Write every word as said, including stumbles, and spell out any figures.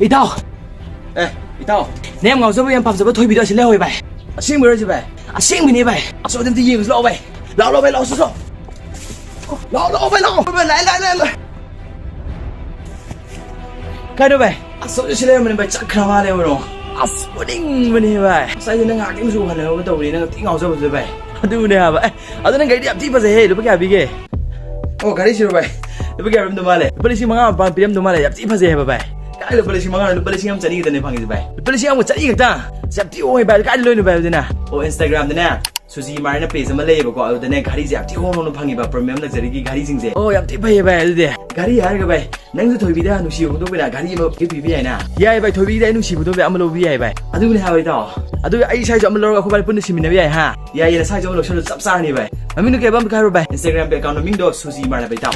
ꯏꯇꯥꯎ! ꯑꯦ, ꯏꯇꯥꯎ! ꯅꯪ ꯌꯥꯝ ꯉꯥꯎꯖꯕ, ꯌꯥꯝ ꯄꯥꯝꯖꯕ ꯊꯣꯏꯕꯤꯗꯣ ꯑꯁꯤ ꯂꯩꯍꯧꯋꯦ, ꯚꯥꯏ꯫ ꯑꯁꯦꯡꯕꯔꯣ ꯍꯥꯏꯁꯦ, ꯚꯥꯏ? ꯑꯁꯦꯡꯕꯅꯦ, ꯚꯥꯏ꯫ ꯑꯁ, ꯑꯗꯨꯝꯇ ꯌꯦꯡꯉꯨꯁꯤ ꯂꯥꯛꯑꯣ, ꯚꯥꯏ꯫ ꯂꯥꯛꯑꯣ, ꯂꯥꯛꯑꯣ, ꯚꯥꯏ, ꯂꯥꯛꯑꯣ, ꯁꯤ ꯂꯥꯛꯑꯣ꯫ ꯂꯥꯛꯑꯣ, ꯂꯥꯛꯑꯣ, ꯚꯥꯏ, ꯂꯥꯛꯑꯣ, ꯚꯥꯏ, ꯂꯥꯛꯑꯣ, ꯂꯥꯛꯑꯣ, ꯂꯥꯛꯑꯣ꯫ ꯀꯥꯏꯗ, ꯚꯥꯏ? ꯑꯁ, ꯍꯧꯖꯤꯛ ꯁꯤ ꯂꯩꯔꯝꯕꯅꯦ, ꯚꯥꯏ꯫ ꯆꯠꯈ꯭ꯔ ꯃꯥꯜꯂꯦ, ꯕ꯭ꯔꯣ꯫ ꯑꯁ, ꯐꯨꯅꯤꯡꯕꯅꯦ, ꯚꯥꯏ꯫ ꯉꯁꯥꯏꯗꯤ ꯅꯪ ꯉꯥꯏꯍꯥꯛꯇꯪꯁꯨ ꯎꯍꯜꯂꯒ ꯇꯧꯕꯅꯦ, ꯅꯪ ꯊꯤ ꯉꯥꯎꯖꯕꯗꯨꯗ, ꯚꯥꯏ꯫ ꯑꯗꯨꯅꯦ ꯍꯥꯏꯕ꯫ ꯑꯦ, ꯑꯗꯣ ꯅꯪ ꯒꯥꯔꯤꯗꯤ ꯌꯥꯝ ꯊꯤ ꯐꯖꯩꯍꯦ꯫ ꯂꯨꯄꯥ ꯀꯌꯥ ꯄꯤꯒꯦ? ꯑꯣ, ꯒꯥꯔꯤꯁꯤꯔꯣ, ꯚꯥꯏ? ꯂꯨꯄꯥ ꯀꯌꯥ ꯄꯤꯔꯝꯗꯧ ꯃꯥꯜꯂꯦ? ꯂꯨꯄꯥ ꯂꯤꯁꯤꯡ ꯃꯉꯥ ꯃꯄꯥꯟ ꯄꯤꯔꯝꯗꯧ ꯃꯥꯜꯂꯦ꯫ ꯌꯥꯝ ꯊꯤ ꯐꯖꯩ ꯍꯥꯏꯕ, ꯚꯥꯏ꯫ ꯀꯥꯏ ꯂꯨꯄꯥ ꯂꯤꯁꯤꯡ ꯃꯉꯥꯅꯣ? ꯂꯨꯄꯥ ꯂꯤꯁꯤꯡ ꯑꯃ ꯆꯅꯤ ꯈꯛꯇꯅꯦ ꯐꯪꯉꯤꯁꯦ, ꯚꯥꯏ꯫ ꯂꯨꯄꯥ ꯂꯤꯁꯤꯡ ꯑꯃꯒ ꯆꯅꯤ ꯈꯛꯇ? ꯑꯁ, ꯌꯥꯝ ꯊꯤ ꯍꯣꯡꯉꯦ, ꯚꯥꯏ꯫ ꯑꯗꯨ ꯀꯥꯏꯗ ꯂꯣꯏꯅꯣ, ꯚꯥꯏ, ꯑꯗꯨꯅ? ꯑꯣ, Instagram-ꯗꯅꯦ, ꯁꯨꯖꯤ ꯃꯥꯔꯅ page ꯑꯃ ꯂꯩꯌꯦꯕꯀꯣ, ꯑꯗꯨꯗꯅꯦ ꯒꯥꯔꯤꯁꯦ ꯌꯥꯝ ꯊꯤ ꯍꯣꯡ ꯍꯣꯡꯅ ꯐꯪꯉꯤꯕ, premium luxury-ꯒꯤ ꯒꯥꯔꯤꯁꯤꯡꯁꯦ꯫ ꯑꯣ, ꯌꯥꯝ ꯊꯤ ꯐꯩꯌꯦ, ꯚꯥꯏ, ꯑꯗꯨꯗꯤ꯫ ꯒꯥꯔꯤ ꯍꯥꯏꯔꯒ, ꯚꯥꯏ, ꯅꯪꯁꯨ ꯊꯣꯏꯕꯤꯗ ꯅꯨꯡꯁꯤꯕ ꯐꯣꯡꯗꯣꯛꯄꯤꯅ ꯒꯥꯔꯤ ꯑꯃ gift ꯄꯤꯕ ꯌꯥꯏꯅ? ꯌꯥꯏꯌꯦ, ꯚꯥꯏ, ꯊꯣꯏꯕꯤꯗ ꯑꯩ ꯅꯨꯡꯁꯤꯕ ꯐꯣꯡꯗꯣꯛꯄ ꯑꯃ ꯂꯧꯕ ꯌꯥꯏ, ꯚꯥꯏ꯫ ꯑꯗꯨꯅꯦ ꯍꯥꯏꯕ, ꯏꯇꯥꯎ꯫ ꯑꯗꯨ ꯑꯩ ꯁ꯭ꯋꯥꯏꯁꯨ ꯑꯃ ꯂꯧꯔꯒ ꯑꯩꯈꯣꯏ ꯕꯥꯅꯤ ꯄꯨꯟꯅ ꯁꯤꯃꯤꯟꯅꯕ ꯌꯥꯏ, ꯍꯥ? ꯌꯥꯏꯌꯦ, ꯅꯁꯥꯏꯁꯨ ꯑꯃ ꯂꯧꯁꯜꯂꯨ, ꯆꯞ ꯆꯥꯔꯅꯤ, ꯚꯥꯏ꯫ ꯃꯃꯤꯡꯗꯣ ꯀꯩ ꯍꯥꯏꯕ ꯑꯝꯇ ꯍꯥꯏꯔꯣ, ꯚꯥꯏ? Instagram-ꯒꯤ account ꯃꯃꯤꯡꯗꯣ ꯁꯨꯖꯤ ꯃꯥꯔꯅ, ꯚꯥꯏ, ꯏꯇꯥꯎ꯫